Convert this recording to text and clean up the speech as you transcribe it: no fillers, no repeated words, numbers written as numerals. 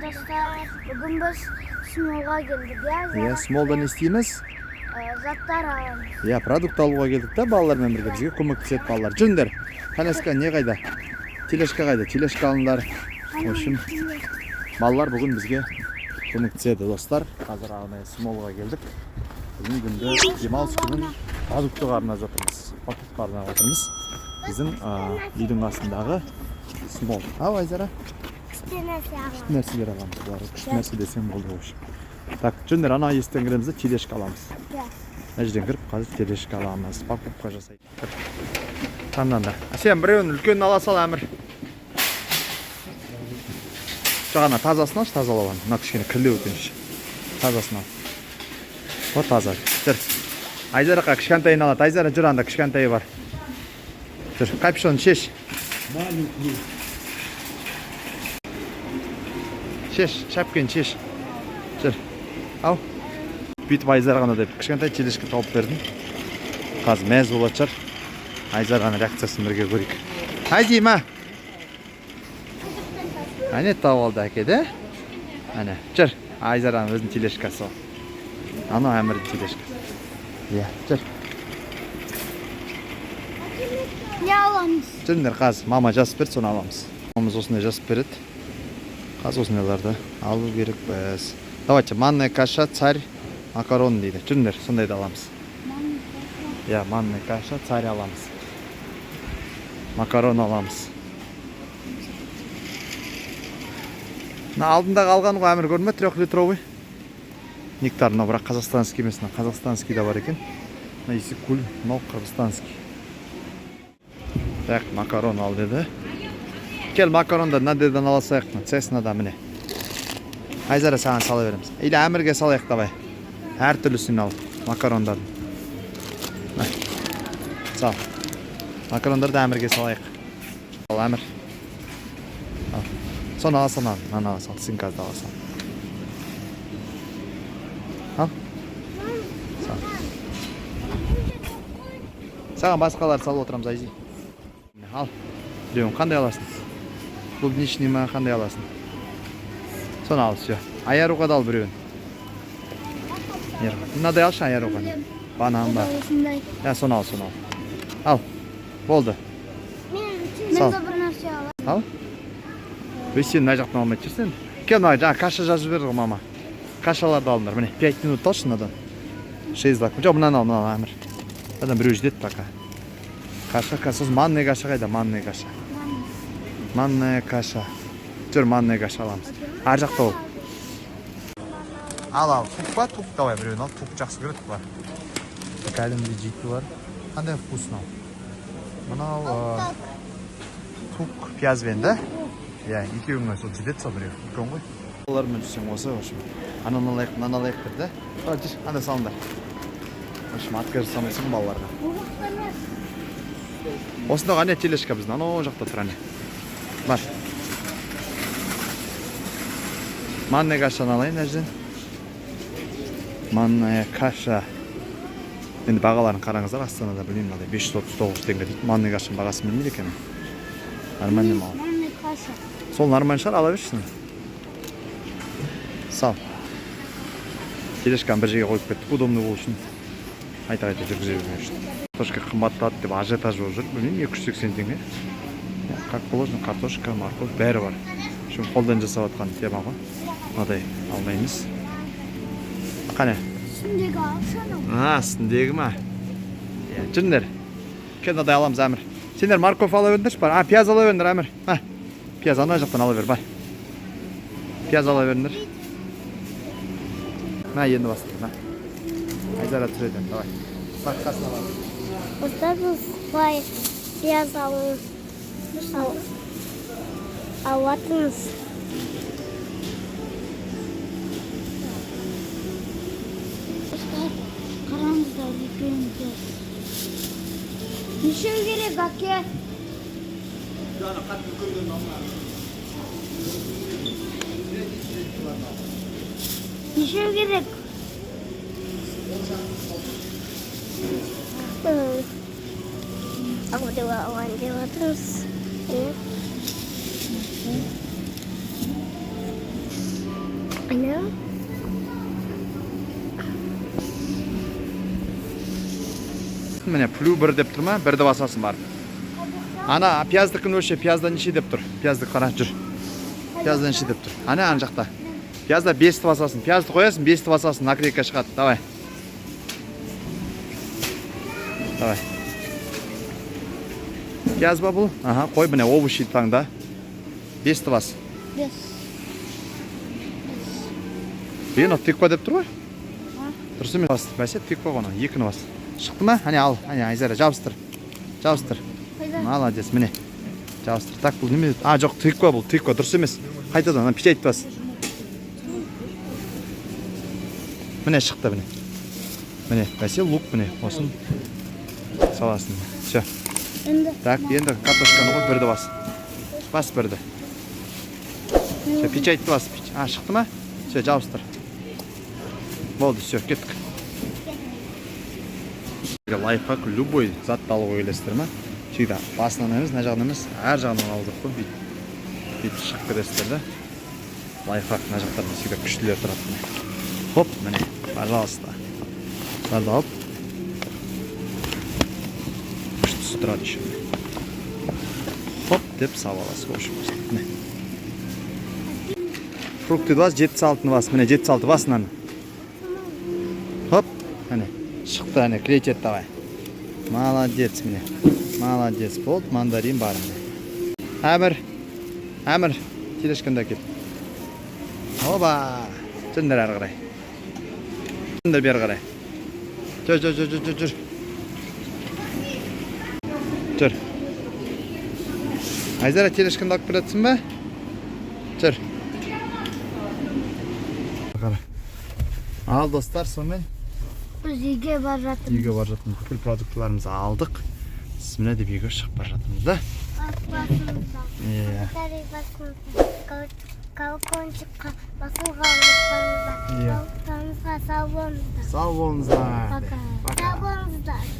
Сәлем, достар. Бүгін біз Смолға келдік, иә? Иә, Смолда не істейміз? Заттар аламыз. Иә, продукт алуға келдік та балалармен бірге. Бізге көмектеседі балалар. Жүріңдер. Коляска не қайда? Тележка қайда? Тележка алыңдар. В общем, балалар бүгін бізге көмектеседі, достар. Қазір арнайы Смолға келдік. Бүгін күнді демалыс күнін продуктыға арнап жатырмыз. Продуктқа арнап жатырмыз. Біздің үйдің қасындағы Смол. Ау, Айзара? Күшті нәрсе аламыз. Күшті нәрселер аламыз. Бұлар күшті нәрсе десең болды, в общем. Так, жүріңдер, ана есіктен кіреміз де тележка аламыз. Иә. Мына жерден кіріп қазір тележка аламыз, покупка жасайды. Таңдаңдар. Сен біреуін үлкенін ала сал, Әмір. Жоқ, ана тазасын алшы, тазалап ал. Мына кішкене кірлеу екен іші. Тазасын ал. О, таза. Жүр. Айзарақа кішкентайын алады. Айзара, жүр, анда кішкентайы бар. Жүр, капюшон шеш. Маленький. Шеш, шапкені шеш. Жүр. Ал. Бүйтіп Айзараға мынадай кішкентай тележка тауып бердім. Қазір мәз болатын шығар. Айзараның реакциясын бірге көрейік. Айзи, ма? Әне тауып алды әке де. Әне, жүр. Айзараның өзінің тележкасы ол. Анау Әмірдің тележкасы. Иә, жүр. Не аламыз? Жүріңдер, қазір мама жазып берді, соны аламыз. Мамамыз осындай жазып береді. Қазір осындайларды алу керекпіз. Давайте, манная каша, царь, макарон дейді. Жүріңдер, сондайды аламыз. Иә, манная каша, царь аламыз. Макарон аламыз. Мына алдындағы алған ғой, Әмір, көрдің бе? Трехлитровый. Нектар, мынау бірақ қазақстанский емес, мына қазақстанский да бар екен. Мына Иссык-Куль, мынау қырғызстанский. Так, макарон ал деді. Кел, макаронды мына жерден ала салайық, мына Цеснада міне. Айзара, саған сала береміз. Или Әмірге салайық, давай. Әртүрлісін ал, макарондарды. Мә, сал. Макарондарды Әмірге салайық. Ал, Әмір. Ал. Соны ала сал, мынаны ала сал, синказды ала сал. Ал. Сал. Саған басқалар салып отырамыз, Айзи. Ал. Біреуін қандай аласың? Клубничный ма, қандай аласың? Соны ал, все. Аяруға да ал біреуін. Мынадай алшы Аяруға. Банан ба. Осындай. Я, соны ал, соны ал. Ал. Болды. Мен Сал. де бір нәрсе аламын. Ал. Өй, сен мына жақтан алмай жүрсің. Кел, мына жаңа каша жазып берді ғой мама. Кашаларды алыңдар. Міне, 5 минут алшы мынадан. 6 лак. Жоқ, мынаны ал, мынаны ал, Әмір. Мынадан біреу жетеді пока. Каша, каша, сосын манная каша қайда? Манная каша. Манная каша. Жүр, манная каша аламыз. Ар жақта ол. Ал, ал, тук па, тук давай біреуін ал. Тук жақсы көреді бұлар. Кәдімгідей жейді бұлар. Қандай вкус мынау? Мынау, тук пиязбен, да? Иә, екеуіңе сол жетеді сол біреу. Үлкен ғой. Балалармен жүрсең осы, в общем. Ананы алайық, мынаны алайық деп, да? Давай, жүр, анда салыңдар. В общем, отказ жасамайсың балаларға. Осында қане тележка біздің, анау жақта тұр әне. Бар. Манная кашаны алайын мына жерден. Манная каша. Енді бағаларын қараңыздар, Астанада білмеймін, мынадай 539 теңге дейді. Манная кашаның бағасын білмейді екенмін. Нормальный мал. Манная каша. Сол нормальный шығар, ала берші. Сал. Тележканы бір жерге қойып кеттік, удобный болу үшін. Қайта-қайта жүргізе бермеу үшін. Картошка қымбаттады деп ажиотаж болып жүр. Білмеймін, 280 теңге. Как положено, картошка, морковь, бәрі бар. Шын қолдан жасап жатқан тема ғой. Мынадай алмаймыз. Қане? Үстіндегі алшы анау. А, үстіндегі ма? Иә, жүріңдер. Кел, мынадай аламыз, Әмір. Сендер морковь ала беріңдерші, бар. А, пияз ала беріңдер, Әмір. А, пияз ана жақтан ала бер, бар. Пияз ала беріңдер. Мә, енді басты, мә. Айзара түсіреді енді, давай. Бар, қасына бар. Осылай біз былай пияз алатынбыз. Қараңыздар, үлкен пияз. Нешеу керек, әке? Нешеу керек? Алған деп жатырмыз. Ана. Міне, плюс бір деп тұр ма? Бірді басасың барып. Ана пияздікін өлше, пиязда неше деп тұр? Пиязды қара, жүр. Пиязда неше деп тұр? Ана, ана жақта. Пиязда бесті басасың. Пиязды қоясың, бесті басасың, наклейка шығады. Давай. Давай. Пияз ба бұл? Аха, қой, міне, овощи таңда. Бесті бас. Бес. Е, мынау тыква деп тұр ғой. Дұрыс емес. Бас, бәсе, тыква ғой анау. Екіні бас. Шықты ма? Әне, ал. Әне, Айзара, жабыстыр. Жабыстыр. Қайда? Молодец, міне. Жабыстыр. Так, бұл неме? А, жоқ, тыква бұл, тыква, дұрыс емес. Қайтадан, ана печать бас. Міне шықты, міне. Міне, бәсе, лук, міне, осын саласың. Все. Енді. Так, енді картошканы қой, бірді бас. Бас бірді. Все, печатьті бас. А, шықты ма? Все, жабыстыр. Болды, все, кеттік. Лайфхак: любой затты алуға келесіздер ма, всегда басынан емес, мына жағынан емес, әр жағынан алу керек қой. Бүйтіп бүйтіп шығып кетесіздер да. Лайфхак: мына жақтарда всегда күштілер тұрады. Міне, хоп, міне, пожалуйста, соларды алып, күштісі тұрады еще. Хоп деп салып аласыз. В общем, міне, фрукты бас, 76-ны бас. Міне, 76 бас мынаны. Хоп, міне, шықты, әне, клеить ет, давай. Молодец, міне, молодец. Болды, мандарин бар, міне. Әмір, Әмір, тележкаңды әкел. Оба, жүріңдер әрі қарай, жүріңдер бері қарай. Жүр, жүр, жүр, жүр, жүр, жүр, жүр. Айзара, тележкаңды алып келатсың ба? Жүр. Қара. Ал, достар, сонымен Біз үйге бара жатырмыз. Үйге бара жатырмыз. Бүкіл продуктыларымызды алдық, бісміллә деп үйге шығып бара жатырмыз да. Басыңыздар. Иә. Комментарий басыңыздар. Колокольчикқа басуға ұмытпаңыздар. Иә. Бауыртарыңызға сау болыңыздар. Сау болыңыздар. Пока. Пока. Сау болыңыздар.